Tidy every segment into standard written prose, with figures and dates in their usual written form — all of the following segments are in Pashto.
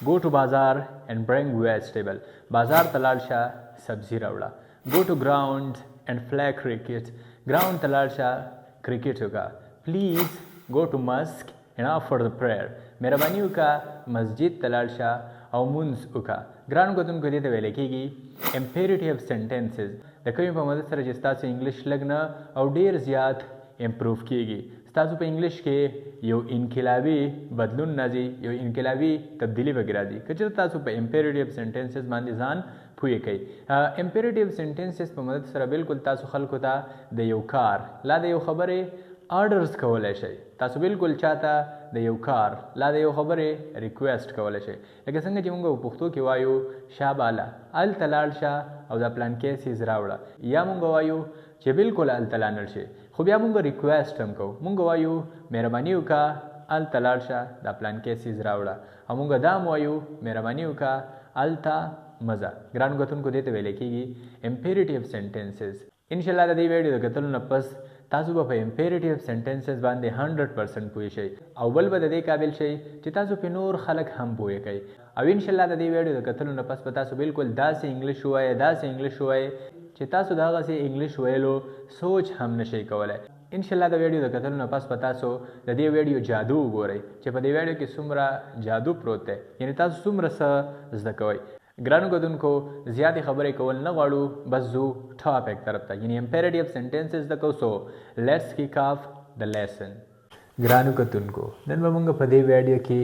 Go to bazaar and bring vegetable، بازار ته لاړ شه، سبزي راوړه. Go to ground and play cricket، ګراوند ته لاړ شه، کرکټ وکړه. Please go to mosque and offer the prayer، مهرباني وکړه، مسجد ته لاړ شه او مونځ وکړه. ګرانو کتونکو، دې ته ویل کېږي امپیریټیو سنټنسز، د کومې په مدد سره چې ستاسو انګلیش لږ نه او ډیر زیات امپروف کیږي. ستاسو په انګلیش کې یو انقلابي بدلون راځي، یو انقلابي تبدیلی پکې راځي، که چېرته تاسو په امپیریټیو سنټنسز باندې ځان پوه کړئ. امپیریټیو سنټنسز په مدد سره بالکل تاسو خلکو ته د یو کار لا د یو خبرې آرډرز کولی شئ. تاسو بالکل چاته د یو کار لا د یو خبرې ریکویسټ کولی شئ، لکه څنګه چې موږ په پښتو کې وایو شاباله هلته لاړ شه او دا پلانکی څیز راوړه، یا موږ وایو چې بالکل هلته لاړ نه شي، خو بیا موږ ریکویسټ هم کوو. موږ وایو مهرباني وکړه، هلته لاړ شه، دا پلانکی څیز راوړه، او موږ دا هم وایو مهرباني وکړه، هلته مه ځه. ګرانو کتونکو، دې ته ویل کېږي امپیریټیو سنټنسز. انشاءالله د دې ویډیو د کتلو نه پس تاسو به په امپیریټیو سنټنسز باندې 100% پوه شئ، او بل به د دې قابل شئ چې تاسو په نور خلک هم پوه کړئ. او انشاءالله د دې ویډیو د کتلو نه پس به تاسو بالکل داسې انګلیش ووایئ، داسې انګلیش ووایئ چې تاسو د هغسې انګلیش ویلو سوچ هم نشئ کولی. انشاءالله د ویډیو د کتلو نه پس به تاسو د دې ویډیو جادو وګورئ چې په دې ویډیو کې څومره جادو پروت دی، یعنی تاسو څومره څه زده کوئ. ګرانو کتونکو، زیاتې خبرې کول نه غواړو، بس ځو ټاپک طرف ته، یعنی امپیریټیو سنټنسز زده کوو. So let's kick off the lesson. ګرانو کتونکو، نن به موږ په دې ویډیو کې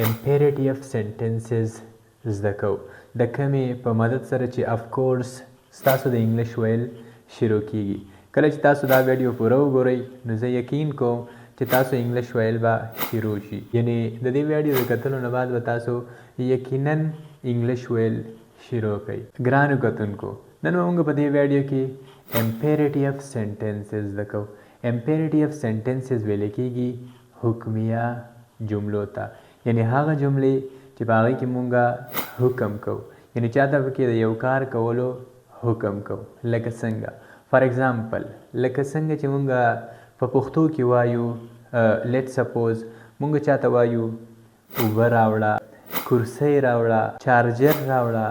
امپیریټیو سنټنسز زده کوو، د کومې په مدد سره چې اف کورس ستاسو د انګلیش ویل شروع کیږي. کله چې تاسو دا ویډیو پوره وګورئ، نو زه یقین کوم چې تاسو انګلیش ویل به شروع شي، یعنی د دې ویډیو د کتلو نه بعد به تاسو یقینا انګلیش ویل شروع کړئ. ګرانو کتونکو، نن به موږ په دې ویډیو کې امپیریټیو سنټنسز زده کوو. امپیریټیو سنټنسز ویل کیږي حکمیه جملو ته، یعنی هغه جملې چې په هغې کې مونږ حکم کوو، یعنی چاته پکې د یو کار کولو حکم کوو. لکه څنګه، فار اگزامپل، لکه څنګه چې مونږ په پښتو کې وایو، لیټ سپوز مونږ چاته وایو اوبه راوړه، کرسۍ راوړه، چارجر راوړه،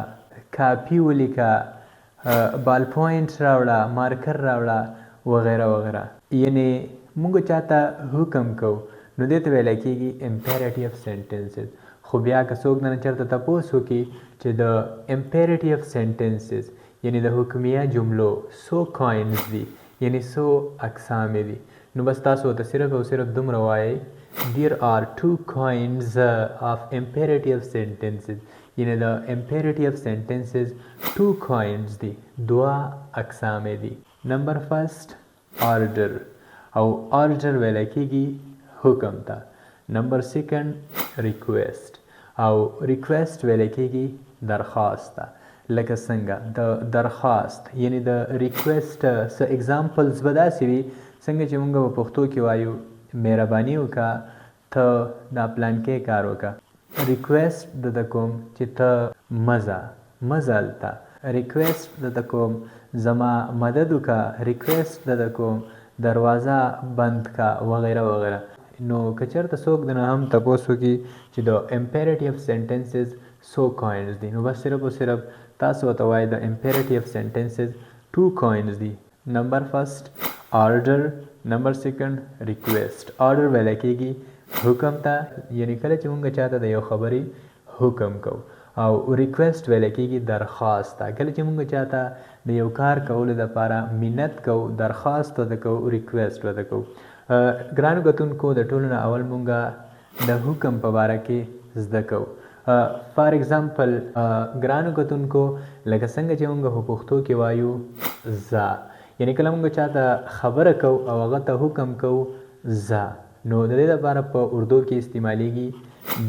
کاپي ولیکه، بال پوینټ راوړه، مارکر راوړه، وغیره وغیره. یعنی مونږ چاته حکم کوو، نو دې ته ویل کېږي امپیریټیو سنټنسز. خو بیا که څوک نه چېرته تپوس وکړي چې د امپیریټیو سنټنسز، یعنی د حکمیه جملو څو کاینز دي، یعنی څو اقسام دي، نو بس تاسو ورته صرف او صرف دومره وایئ: there are two kinds of imperative sentences، یعنی د imperative sentences two kinds دي، دوه اقسام دي. Number first order، او order ویل کېږي حکم ته. Number second request، او request ویل کېږي درخواست ته. لکه څنګه د درخواست، یعنی د ریکویسټ څه اگزامپلز به داسې وي څنګه چې مونږ په پښتو کې وایو مهرباني وکړه، ته دا پلانکی کار وکړه. ریکویسټ درته کوم چې ته مه ځه، مه ځه هلته. ریکویسټ درته کوم، زما مدد وکړه. ریکویسټ درته کوم، دروازه بند کا، وغیره وغیره. نو که چېرته څوک دنه هم تپوس وکړي چې د امپیریټیو سنټنسز څو کاینز دي، نو بس صرف او صرف تاسو ورته وایئ د امپیریټیو سنټنسز ټو کاینز دي: number first order، number second request. Order ویل کېږي حکم ته، یعنی کله چې مونږ چاته د یو خبرې حکم کوو، او ریکویسټ ویل کېږي درخواست ته، کله چې مونږ چاته د یو کار کولو دپاره منت کوو، درخواست ورته کوو، ریکویسټ ورته کوو. ګرانو کتونکو، د ټولو نه اول مونږ د حکم په باره کې زده کوو. فار اگزامپل، ګرانو کتونکو، لکه څنګه چې مونږ په پښتو کې وایو ځه، یعنی کله مونږ چاته خبره کوو او هغه ته حکم کوو ځه، نو د دې لپاره په اردو کې استعمالیږي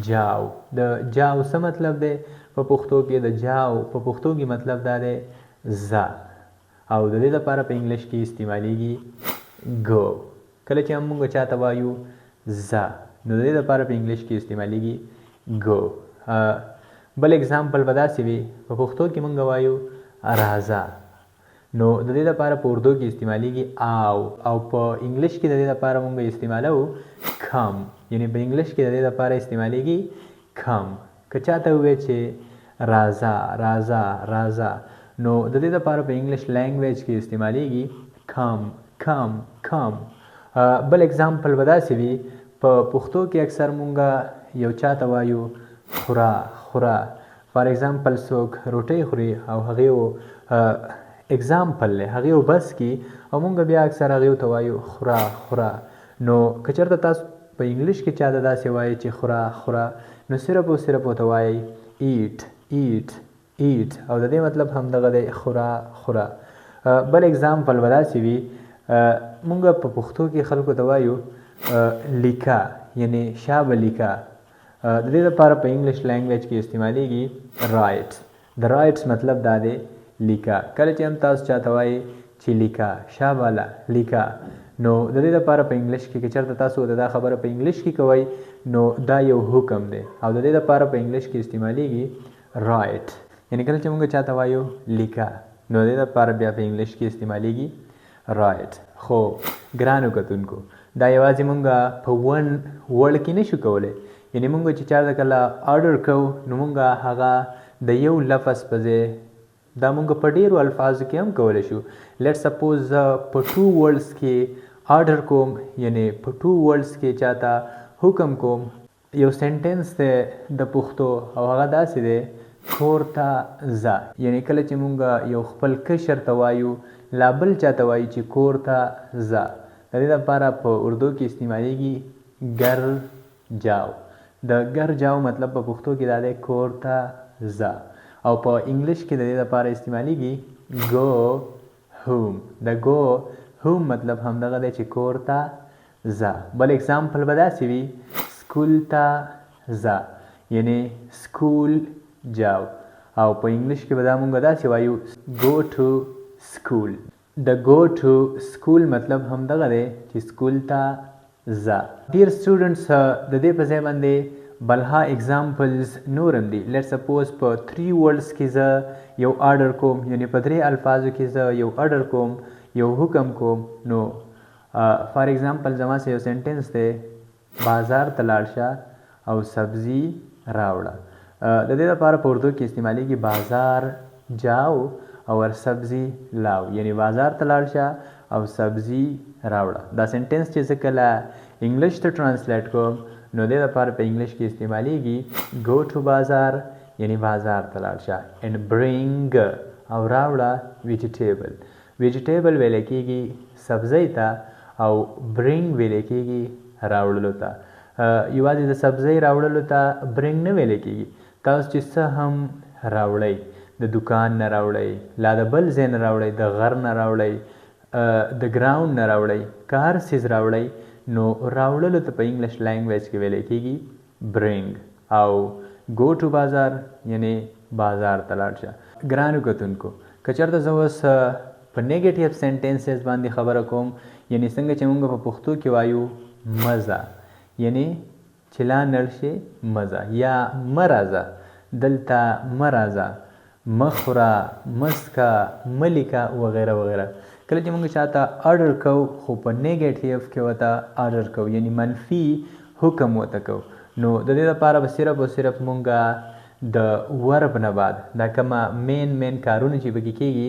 جاو. د جاو څه مطلب دی په پښتو کې؟ د جاو په پښتو کې مطلب دا دی ځه، او د دې لپاره په انګلیش کې استعمالیږي ګو. کله چې هم مونږ چاته وایو ځه، نو د دې لپاره په انګلیش کې استعمالیږي ګو. بل اگزامپل به داسې وي، په پښتو کې مونږ وایو راځه، نو د دې لپاره په اردو کې استعمالیږي آو، او په انګلیش کې د دې لپاره مونږ استعمالوو کم، یعنی په انګلیش کې د دې لپاره استعمالیږي کم. که چاته ووایې چې راځه، راځه، راځه، نو د دې لپاره په انګلیش لینګویج کې استعمالیږي come، come، come. بل اگزامپل به داسې وي، په پښتو کې اکثر مونږ یو چاته وایو خوره، خوره. فار اگزامپل څوک روټۍ خوري او هغې اگزامپل دی، هغې وبس کي او مونږ بیا اکثر هغې ته وایو خوره، خوره. نو که چېرته تاسو په انګلیش کې چاته داسې وایئ چې خوره، خوره، نو صرف او صرف ورته وایئ eat، eat، eat، او د دې مطلب هم دغه دی خوره، خوره. بل اگزامپل به داسې وي، مونږ په پښتو کې خلکو ته وایو لیکه، یعنی شابه لیکه. د دې لپاره په انګلیش لینګویج کې استعمالیږي رایټ. د رایټ مطلب دا دی لیکه. کله چې هم تاسو چاته وایئ چې لیکه، شاباله لیکه، نو د دې لپاره په انګلیش کې که چېرته تاسو ورته دا خبره په انګلیش کې کوئ نو دا یو حکم دی او د دې لپاره په انګلیش کې استعمالیږي رایټ. یعنی کله چې موږ چاته وایو لیکه، نو د دې لپاره بیا په انګلیش کې استعمالیږي رایټ. خو ګرانو کتونکو، دا یوازې موږ په ون ورډ کې نشو کولی. یعنی موږ چې چاته کله آرډر کوو نو موږ هغه د یو لفظ په ځای دا موږ په ډیرو الفاظو کې هم کولی شو. لیټ سپوز زه په ټو ورډز کې آرډر کوم، یعنی په ټو ورډز کې چاته حکم کوم. یو سنټنس دی د پښتو او هغه داسې دی کور ته ځه. یعنی کله چې موږ یو خپل کشر ته وایو لا بل چاته وایو چې کور ته ځه، د دې لپاره په اردو کې استعمالیږي ګر جاو. د ګر جاو مطلب په پښتو کې دا دی کور ته ځه، او په انګلیش کې د دې لپاره استعمالیږي ګو هوم. د ګو هوم مطلب هم دغه دی چې کور ته ځه. بل اگزامپل به داسې وي سکول ته ځه، یعنی سکول جاو، او په انګلیش کې به دا مونږ داسې وایو ګو ټو سکول. د ګو ټو سکول مطلب هم دغه دی چې سکول ته ځه. ډیر سټوډنټس د دې په ځای باندې بلها اگزامپلز نور هم دي. لیټ سپوز په 3 ورډز کې زه یو آرډر کوم، یعنی په 3 الفاظو کې زه یو آرډر کوم، یو حکم کوم. نو فار اگزامپل زما سره یو سنټنس دی بازار ته لاړ شه او سبزي راوړه. د دې لپاره په اردو کې استعمالیږي بازار جاو او سبزي لاو، یعنی بازار ته لاړ شه او سبزي راوړه. دا سنټنس چې زه کله انګلیش ته ټرانسلیټ کوم نو دې لپاره په انګلیش کې استعمالیږي ګو ټو بازار، یعنی بازار ته لاړ شه، اینډ برینګ او راوړه ویجیټیبل. ویجیټیبل ویل کېږي سبزۍ ته او برینګ ویل کېږي راوړلو ته. یوازې د سبزۍ راوړلو ته برینګ نه ویل کېږي. تاسو چې څه هم راوړئ، د دکان نه راوړئ، لا د بل ځای نه راوړئ، د غر نه راوړئ، د ګراوند نه راوړئ، که هر څیز راوړئ نو راوړلو ته په انګلیش لینګویج کې ویل کېږي برینګ. او ګو ټو بازار یعنی بازار ته لاړ شه. ګرانو کتونکو، که چېرته زه اوس په نیګیټیو سنټنسز باندې خبره کوم، یعنی څنګه چې موږ په پښتو کې وایو مه ځه، یعنی چې لا نړ شې مه ځه، یا مه راځه، دلته مه راځه، مه خوره، مه څکه، مه لیکه، وغیره وغیره. کله چې موږ چاته آرډر کوو خو په نیګیټیو کې ورته آرډر کوو، یعنی منفي حکم ورته کوو، نو د دې لپاره به صرف او صرف موږ د ورب نه بعد دا کومه مین مین کارونه چې پکې کېږي،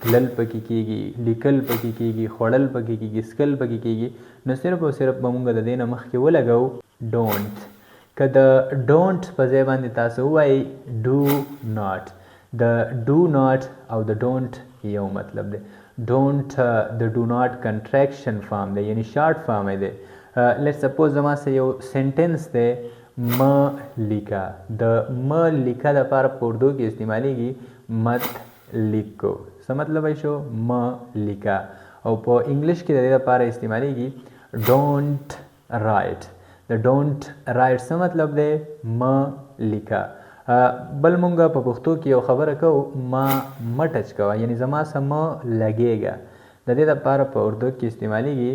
تلل پکې کېږي، لیکل پکې کېږي، خوړل پکې کېږي، څکل پکې کېږي، نو صرف او صرف به موږ د دې نه مخکې ولګوو ډونټ. که د ډونټ په ځای باندې تاسو ووایئ ډو ناټ، د ډو ناټ او د ډونټ یو مطلب دی. ډونټ د ډو ناټ کنټریکشن فارم دی، یعنی شارټ فارم یې دی. لیټ سپوز زما سره یو سنټنس دی مه لیکه. د مه لیکه دپاره په اردو کې استعمالیږي مت لیکو. څه مطلب یې شو؟ مه لیکه. او په انګلیش کې د دې لپاره استعمالیږي ډونټ رایټ. د ډونټ رایټ څه مطلب دی؟ مه لیکه. بل مونږ په پښتو کې یو خبره کوو، ما مه ټچ کوه، یعنی زما سره مه لګېږه. د دې لپاره په اردو کې استعمالیږي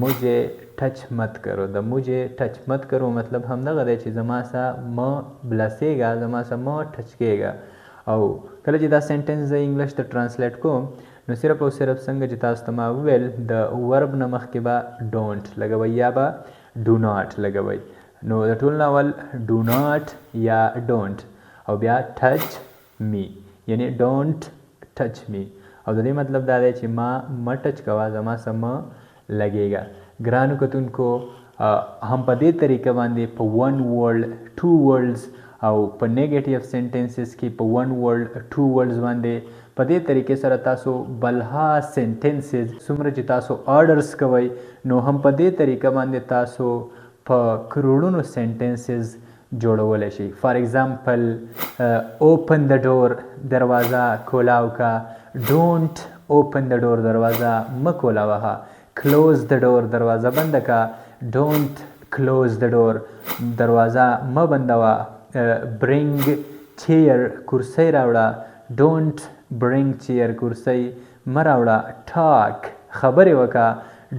مجھے ټچ مت کرو. د مجھے ټچ مت کرو مطلب هم دغه دی چې زما سره مه بلسېږه، زما سره مه ټچ کېږه. او کله چې دا سنټنس زه انګلیش ته ټرانسلیټ کوم نو صرف او صرف څنګه چې تاسو ته ما وویل د ورب نه مخکې به ډونټ لګوئ یا به ډو ناټ لګوئ. نو د ټول نه اول ډو ناټ یا ډونټ. او بیا ټچ می، یعنی ډونټ ټچ می. او د دې مطلب دا دی چې ما مه ټچ کوه، زما څه مه لګېږه. ګرانو کتونکو، هم په دې طریقه باندې په ون ورډ، ټو ورډز او په نیګیټیو سنټنسز کې په ون ورډ، ټو ورډز باندې په دې طریقې سره تاسو بلها سنټنسز څومره چې تاسو آرډرز کوئ، نو هم په دې طریقه باندې تاسو په کروړونو سنټنسز جوړولی شئ. فار اگزامپل، اوپن د ډور، دروازه کولاو کا. ډونټ اوپن د ډور، دروازه مه کولاوه. کلوز د ډور، دروازه بنده کا. ډونټ کلوز د ډور، دروازه مه بندوه. برینګ چیر، کرسۍ راوړه. ډونټ برینګ چیر، کرسۍ مه راوړه. ټاک، خبرې وکړه.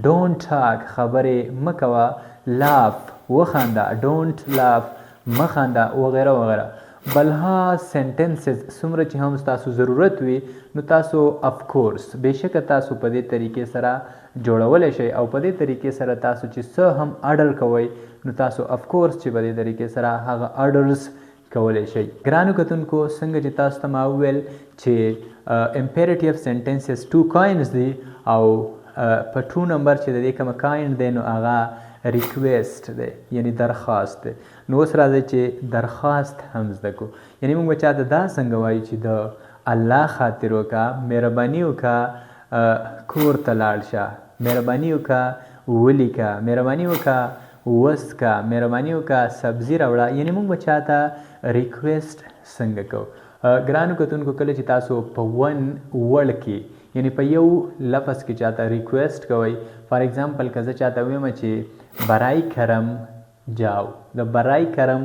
ډونټ ټاک، خبرې مه کوه. لاف، وخانده. ډونټ لاف، مه خانده، وغیره وغیره. بلها سنټنسز څومره چې هم ستاسو ضرورت وي، نو تاسو اف کورس بېشکه تاسو په دې طریقې سره جوړولی شئ، او په دې طریقې سره تاسو چې څه هم آرډر کوئ، نو تاسو اف کورس چې په دې طریقې سره هغه آرډرز کولی شئ. ګرانو کتونکو، څنګه چې تاسو ته ما وویل چې امپیریټیو سنټنسز ټو کاینز دي، او په ټو نمبر چې د دې کومه کاین دی نو هغه ریکویسټ دی، یعنی درخواست دی. نو اوس راځئ چې درخواست هم زده کړو. یعنی موږ به چاته دا څنګه وایو چې د الله خاطر وکړه، مهرباني وکړه، کور ته لاړ شه، مهرباني وکړه ولیکه، مهرباني وکړه وڅکه، مهرباني وکړه سبزي راوړه. یعنی موږ به چاته ریکویسټ څنګه کوو؟ ګرانو کتونکو، کله چې تاسو په ون ورډ کې، یعنی په یو لفظ کې چاته ریکویسټ کوئ، فار اگزامپل که زه چاته ووایم چې برای کرم جاو، د برای کرم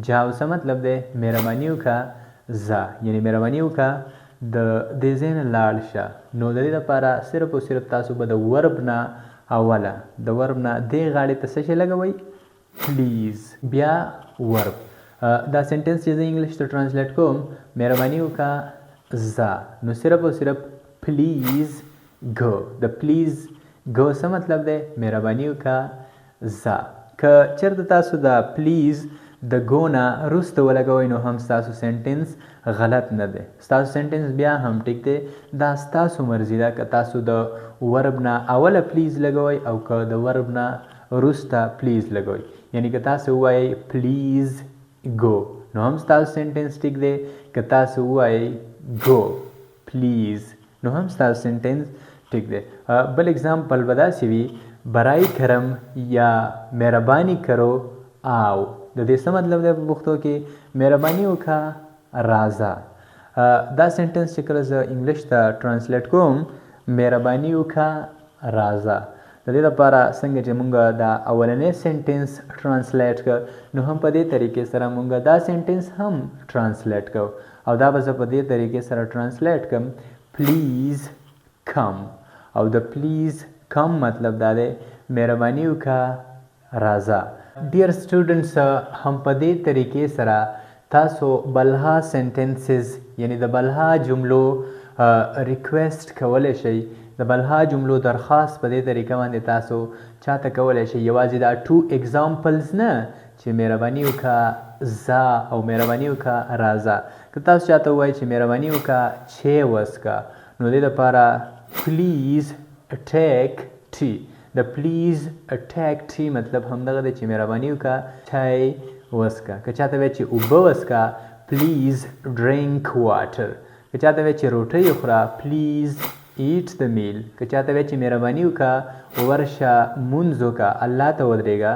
جاو څه مطلب دی؟ مهرباني وکړه ځه، یعنی مهرباني وکړه د دې ځای نه لاړ شه. نو د دې لپاره صرف او صرف تاسو به د ورب نه اوله، د ورب نه دې غاړې ته څه شی لګوئ؟ پلیز، بیا ورب. دا سنټنس چې زه انګلیش ته ټرانسلیټ کوم، مهرباني وکړه ځه، نو صرف او صرف پلیز ګو. د پلیز ګو څه مطلب دی؟ مهرباني وکړه ځه. که چېرته تاسو د پلیز د ګو نه وروسته ولګوئ، نو هم ستاسو سنټنس غلط نه دی، ستاسو سنټنس بیا هم ټیک دی. دا ستاسو مرضي ده که تاسو د ورب نه اوله پلیز لګوئ او که د ورب نه وروسته پلیز لګوئ. یعنی که تاسو ووایئ پلیز ګو، نو هم ستاسو سنټنس ټیک دی. که تاسو ووایئ ګو پلیز، نو هم ستاسو سنټنس ټیک دی. بل اگزامپل به داسې وي، برای کرم یا مهرباني کرو آو. د دې څه مطلب دی په پښتو کې؟ مهرباني وکړه راځه. دا سنټنس چې کله زه انګلیش ته ټرانسلیټ کوم، مهرباني وکړه راځه، د دې لپاره څنګه چې مونږ دا اولنی سنټنس ټرانسلیټ کړ، نو هم په دې طریقې سره مونږ دا سنټنس هم ټرانسلیټ کړو، او دا به زه په دې طریقې سره ټرانسلیټ کړم، پلیز کم. او د پلیز کم مطلب دا دی مهرباني وکړه راځه. ډیر سټوډنټس، هم په دې طریقې سره تاسو بلها سنټنسز، یعنی د بلها جملو ریکویسټ کولی شئ، د بلها جملو درخواست په دې طریقه باندې تاسو چاته کولی شئ. یوازې دا ټو اگزامپلز نه چې مهرباني وکړه ځه او مهرباني وکړه راځه. که تاسو چاته ووایئ چې مهرباني وکړه چای وڅکه، نو دې لپاره پلیز ټیک ټي. د پلیز ټیک ټي مطلب همدغه دی چې مهرباني وکړه چای وڅکه. که چاته وایي چې اوبه وڅکه، پلیز ډرینک واټر. که چاته وایي چې روټۍ وخوره، پلیز ایټ د میل. که چاته وایي چې مهرباني وکړه ورشه مونځ وکړه، الله ته ودرېږه،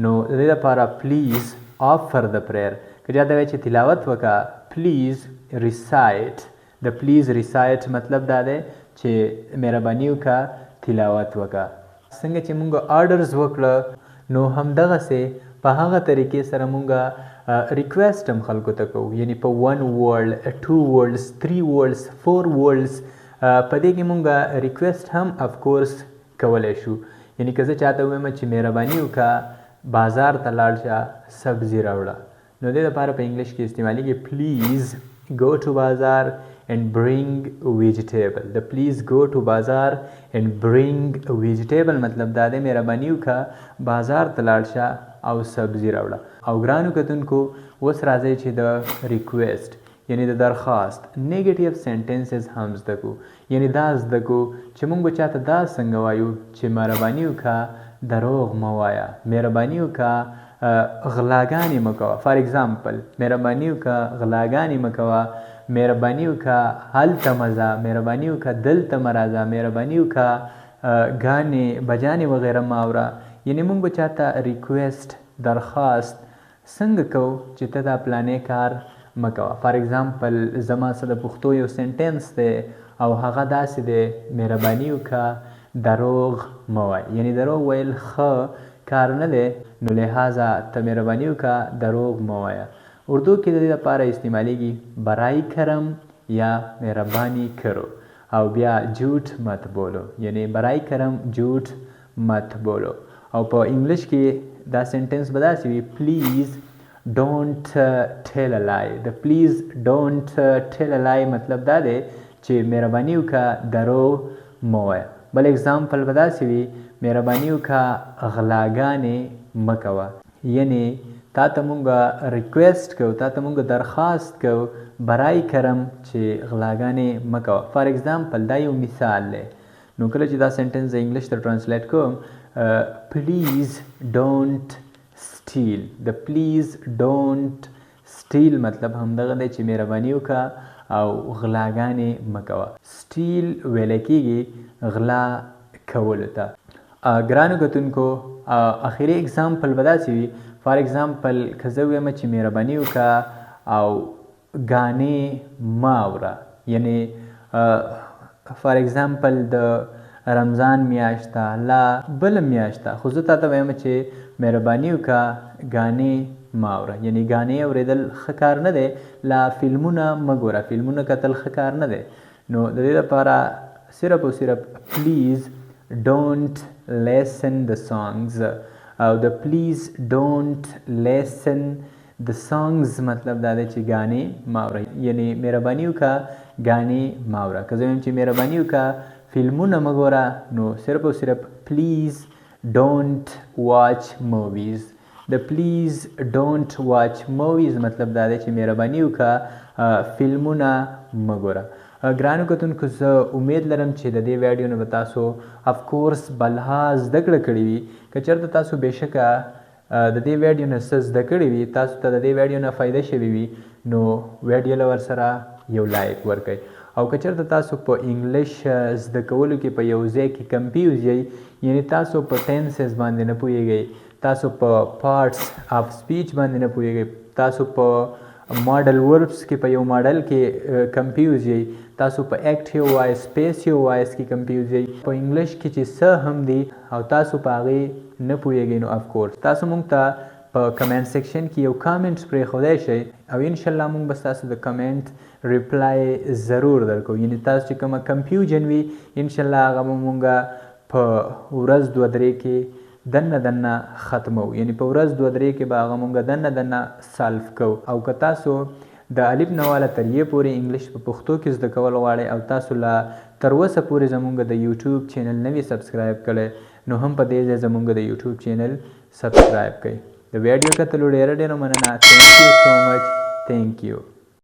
نو د دې لپاره پلیز آفر د پریر. که چاته وایي چې تلاوت وکړه، پلیز ریسایټ. د پلیز ریسایټ مطلب دا دی چې مهرباني وکړه تلاوت وکړه. څنګه چې مونږ آرډرز وکړه، نو همدغسې په هغه طریقې سره مونږ ریکویسټ هم خلکو ته کوو، یعنی په ون ورډ، ټو ورډز، تھری ورډز، فور ورډز، په دې کې مونږ ریکویسټ هم اف کورس کولی شو. یعنی که زه چاته ووایم چې مهرباني وکړه بازار ته لاړ شه سبزي راوړه، نو دې لپاره په انګلیش کې استعمالیږي پلیز go to بازار and bring vegetable. د please go to بازار and bring vegetable مطلب دا دی مهرباني وکړه بازار ته لاړ شه او سبزي راوړه. او ګرانو کتونکو، اوس راځئ چې د ریکویسټ یعنی د درخواست نیګیټیو سنټنسز هم زده کو، یعنی دا زده کو چې مونږ به چاته دا څنګه وایو چې مهرباني وکړه دروغ مه وایه، مهرباني وکړه غلاګانې مه کوه. فار اگزامپل، مهرباني وکړه غلاګانې مه کوه، مهرباني وکړه هلته مه ځه، مهرباني وکړه دلته مه راځه، مهرباني وکړه ګانې بجانې وغیره مه اوره. یعنی مونږ به چاته ریکویسټ درخواست څنګه کوو چې ته دا پلانې کار مه کوه. فار اگزامپل، زما څه د پښتو یو سنټنس دی او هغه داسې دی، مهرباني وکړه دروغ مه وایه. یعنی دروغ ویل ښه کار نه دی، نو لهذا ته مهرباني وکړه دروغ مه وایه. اردو کې د دې لپاره استعمالیږي برای کرم یا مهرباني کرو، او بیا جھوټ مت بولو، یعنی برای کرم جھوټ مت بولو. او په انګلیش کې دا سنټنس به داسې وي، پلیز ډونټ ټیل ا لای. د پلیز ډونټ ټیل ا لای مطلب دا دی چې مهرباني وکړه دروغ مه وایه. بل اگزامپل به داسې وي، مهرباني وکړه غلاګانې مه کوه. یعنی تا ته مونږ ریکویسټ کوو، تا ته مونږ درخواست کوو برای کرم چې غلاګانې مه کوه. فار اگزامپل، دا یو مثال دی. نو کله چې دا سنټنس زه انګلیش ته ټرانسلیټ کوم، پلیز ډونټ سټیل. د پلیز ډونټ سټیل مطلب همدغه دی چې مهرباني وکړه او غلاګانې مه کوه. سټیل ویل کېږي غلا کولو ته. ګرانو کتونکو، اخري اگزامپل به داسې وي، فار اگزامپل که زه ووایم چې مهرباني وکړه او ګانې مه اوره، یعنی فار اگزامپل د رمضان میاشت ده لا بله میاشت ده، خو زه تا ته وایم چې مهرباني وکړه ګانې مه اوره. یعنی ګانې اورېدل ښه کار نه دی، لا فلمونه مه ګوره، فلمونه کتل ښه کار نه دی. نو د دې لپاره صرف او صرف پلیز ډونټ لیسن د سانګز. او د پلیز ډونټ لیسن د سانګز مطلب دا دی چې ګانې مه اوره، یعنی مهرباني وکړه ګانې مه اوره. که زه وایم چې مهرباني وکړه فلمونه مه ګوره، نو صرف او صرف پلیز ډونټ واچ موویز. د پلیز ډونټ واچ موویز مطلب دا دی چې مهرباني وکړه فلمونه مه ګوره. ګرانو کتونکو، زه امید لرم چې د دې ویډیو نه به تاسو اف کورس بلها زده کړه کړې وي. که چېرته تاسو بېشکه د دې ویډیو نه څه زده کړي وي، تاسو ته د دې ویډیو نه فایده شوې وي، نو ویډیو له ورسره یو لایک ورکړئ. او که چېرته تاسو په انګلیش زده کولو کې په یو ځای کې کمپیوز یئ، یعنی تاسو په ټینسز باندې نه پوهیږئ، تاسو په پارټس اف سپیچ باندې نه پوهیږئ، تاسو په ماډل وربس کې په یو ماډل کې کمپیوز یئ، تاسو په اکټیو وایس پیسیو وایس کې کمپیوز یئ، په انګلیش کې چې څه هم دي او تاسو په هغې نه پوهیږئ، نو اف کورس تاسو مونږ ته په کمنټ سیکشن کې یو کامنټ پرېښودی شئ او انشاءالله مونږ به ستاسو د کمنټ ریپلای ضرور درکوو. یعنی تاسو چې کومه کمپیوژن وي، انشاءالله هغه به مونږ په ورځ دوه درې کې دننه دننه ختموو، یعنی په ورځ دوه درې کې به هغه مونږ دننه دننه سالف کوو. او که تاسو د الف نه واله تر یې پورې انګلیش په پښتو کې زده کول غواړئ او تاسو لا تر اوسه پورې زمونږ د یوټیوب چینل نه وي سبسکرایب کړی، نو هم په دې ځای زمونږ د یوټیوب چینل سبسکرایب کړئ. د ویډیو کتلو ډېره ډېره مننه. ثانک یو سو مچ. ثانک یو.